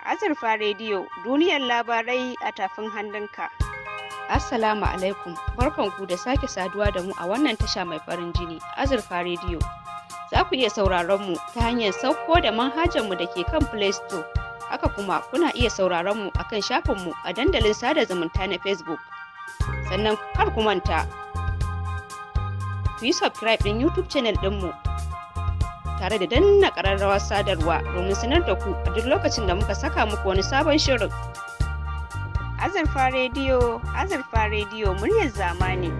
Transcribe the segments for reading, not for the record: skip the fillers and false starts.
Azurfa Rediyo, duniyar labarai a tafin hannunka. Assalamu alaikum, barkanku da sake saduwa da mu a wannan tasha mai farin jini, Azurfa Rediyo. Za ku iya sauraron mu ta hanyar sauko da manhajar mu da ke kan Play Store. Haka kuma kuna iya sauraron mu akan shafinmu a dandalin sada zumunta na Facebook. Sannan kar ku manta, ku yi subscribe ɗin YouTube channel ɗinmu tare da danna ƙararrawar sadarwa domin sanar da ku a duk lokacin da muka saka muku wani sabon shirin. Azurfa Rediyo, Azurfa Rediyo, muryar zamani.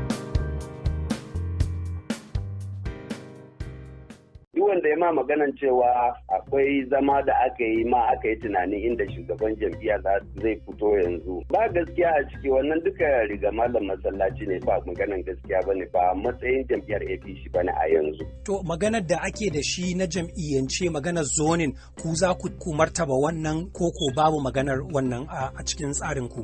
Duk wanda ya ma maganan cewa akwai zama da aka yi ma aka yi tunanin inda shugaban jam'iyya zai fito yanzu, ba gaskiya a ciki. Wannan duka riga malam masallaci ne, ba maganan gaskiya bane, ba matsayin jam'iyyar APC bane a yanzu. To maganar da ake da shi na jam'iyyance, maganar zonin, ku za ku martaba wannan koko babu maganar wannan a cikin tsarin ku?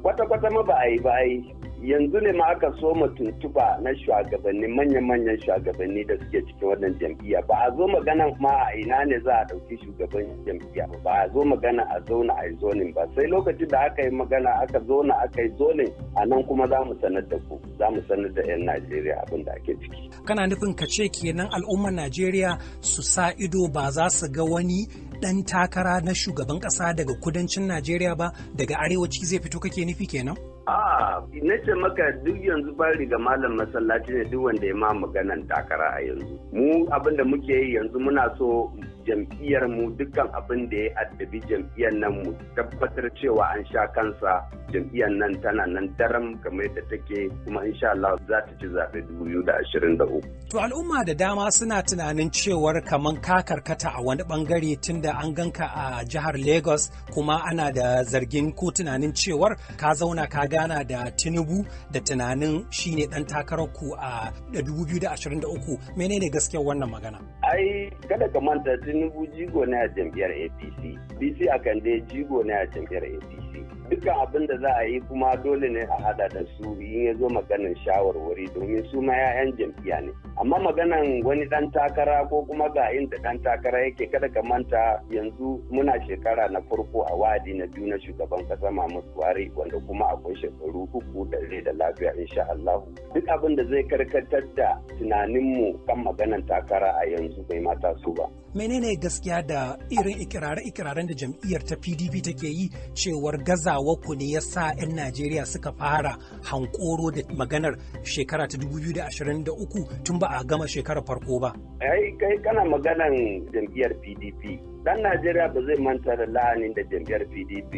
Kwata-kwata ma ba a yi ba. Ai yanzu ne ma aka so mu tuntuba na shugabanni, manyan-manyan shugabanni da suke cikin wannan jam'iyya. Ba a zo magana ma a ina ne za a ɗauki shugaban jam'iyya ba, ba a zo magana a zauna a yi zonin ba. Sai lokacin da aka yi magana, aka zauna aka yi zonin, a nan kuma za mu sanar da ku, za mu sanar da 'yan Najeriya abin da ake ciki. Kana nufin ka ce kenan al'ummar Najeriya su sa ido, ba za su ga wani ɗan takara na shugaban ƙasa daga kudancin Najeriya ba, daga arewaci zai fito, kake nufi kenan? A na ce maka duk yanzu ba riga malam masallaci ne duk wanda ya ma maganan takara a yanzu. Mu abin da muke yi yanzu, muna so jam'iyyar mu, dukkan abin da ya addabi jam'iyyar nan, mu tabbatar cewa an sha kansa. Jam'iyyar nan tana nan daram kamar yadda take, kuma insha Allah za ta ci zaɓe 2023. To al'umma da dama suna tunanin cewar kaman ka karkata a wani bangare, tunda an ganka a jihar Lagos, kuma ana da zargin ko tunanin cewar ka zauna ka gana da Tinubu da tunanin shine dan takarar ku a 2023. Menene gaskiyar wannan magana? Ai kada ka manta, Tinubu jigo ne a jam'iyyar APC. BC Akande jigo ne a jam'iyyar APC. Dukkan abin da za a yi kuma dole ne a hada da su in ya zo maganin shawarwari, domin su ma 'ya'yan jam'iyya ne. Amma maganan wani dan takara ko kuma ga inda dan takara yake, kada ka manta yanzu muna shekara na farko a wa'adi na biyu na shugaban kasa Muhammadu Buhari, wanda kuma akwai shekaru 3 da rai da lafiya insha Allah. Duk abin da zai karkatar da tunaninmu kan maganan takara a yanzu bai mata su ba. Menene gaskiya da irin ikirare-ikiraren da jam'iyyar ta PDP take yi cewar gazawa ku ne ya sa 'yan Najeriya suka fara hankoro da maganar shekara ta 2023 tun ba a gama shekarar farko ba? Ai kai kana maganan jam'iyyar PDP. Dan Najeriya ba zai manta da la'anin da jam'iyyar PDP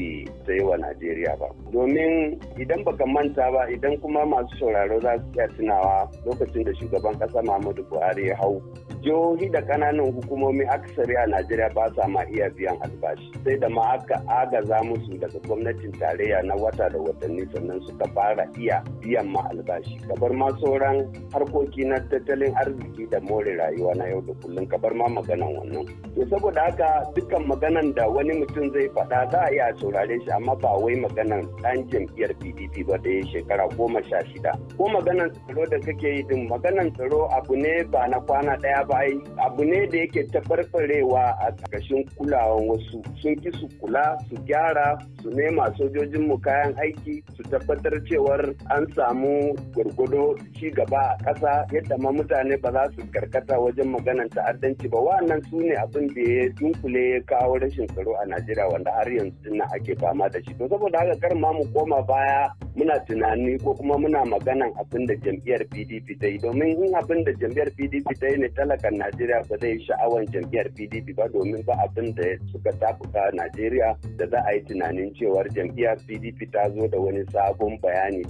ta yi wa Najeriya ba. Domin idan baka manta ba, idan kuma masu sauraro za su iya tunawa, lokacin da shugaban ƙasa Muhammadu Buhari ya hau, jihohi da ƙananan hukumomi akasari a Najeriya ba sa ma iya biyan albashi. Sai da ma aka agaza musu daga gwamnatin tarayya na wata da watanni, sannan suka fara iya biyan ma albashi. Kabar ma sauran harkoki na tattalin arziki da more rayuwa na yau da kullum, kabar ma maganan wannan. To saboda haka dukkan maganan da wani mutum zai faɗa za a iya saurare shi, amma ba wai maganan ɗan jam'iyyar PDP ba da ya shekara 16. Ko maganan tsaro da kake yi din, maganan tsaro abu ne ba na kwana ɗaya ba, ai abu ne da yake taɓarɓarewa a ƙarƙashin kulawan wasu. Sun ki su kula, su gyara, su nema sojojinmu kayan aiki, su tabbatar cewar an samu gwargwado ci gaba a ƙasa yadda ma mutane ba za su karkata wajen maganan ta'addanci ba. Wa'annan su ne abin da ya dunkule ya kawo rashin tsaro a Najeriya, wanda har yanzu dinnan ake fama da shi. To saboda haka kar ma mu koma baya muna tunani ko kuma muna maganan abin da jam'iyyar PDP ta yi, domin in abin da jam'iyyar PDP ta yi ne, talakan Najeriya ba zai sha'awan jam'iyyar PDP ba, domin ba abin da suka tafuka Najeriya da za a yi tunanin cewar jam'iyyar PDP ta zo da wani sabon bayani.